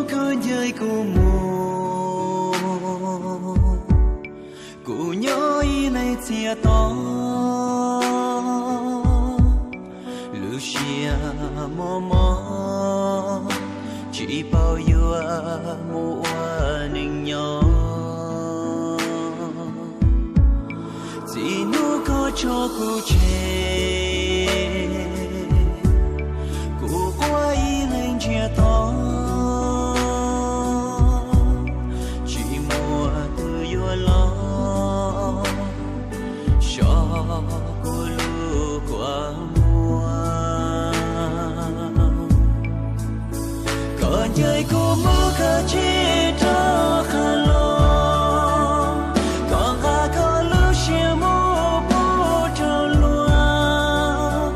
Koj ncaim kuv mus, kuv nyob ib leeg txias to, lub siab mos mos, tsis paub yuav mus ua neej nyob. Txij hnub koj tso kuv tseg, kuv quaj ib leeg ntsiag to, tsis muaj tus yuav los so kuv lub kua muag. Koj ncaim kuv mus kav tsij rov qab los, koj nqa koj lub siab mus pub rau luag,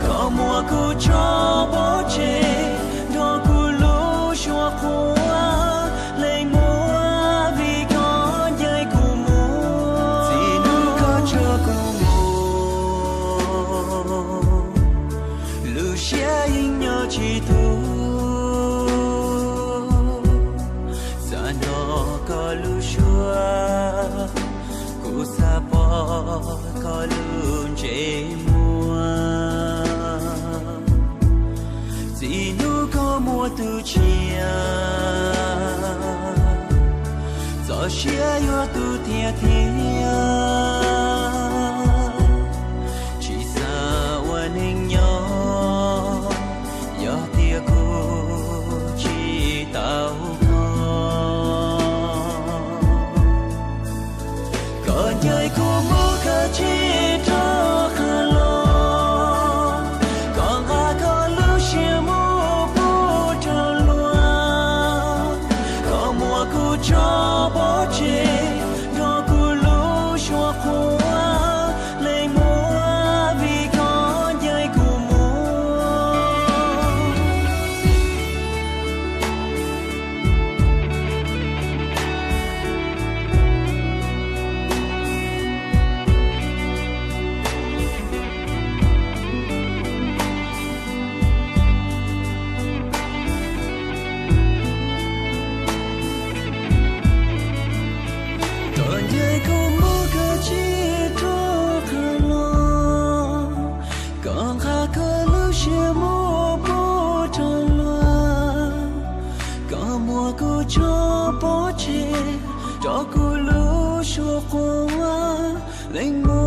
koj muab kuv tso pov tseg nrog kuv lub suab quav leej muag, vim koj ncaim kuv mus, txij hnub koj tso kuv mus, lub siab yeej nyob tsis tu. Txawm hnov koj lub suab, kuv xav pom koj lub ntsej muag. Txij hnub koj muaj tus tshiab, txoj sia yuav tu thiab thiab. Tsis xav ua neeg nyob yog tias kuv tsis tau koj. Koj ncaim kuv mus kav tsij rov qab los, koj nqa koj lub siab mus pub rau luag, koj muab kuv tso pov tseg nrog kuv lub suab quav leej muag, vim koj ncaim kuv mus. Koj ncaim kuv mus kav tsij rov qab los, koj nqa koj lub siab mus pub rau luag, koj muab kuv tso pov tseg rau kuv lub suab quav leej muag.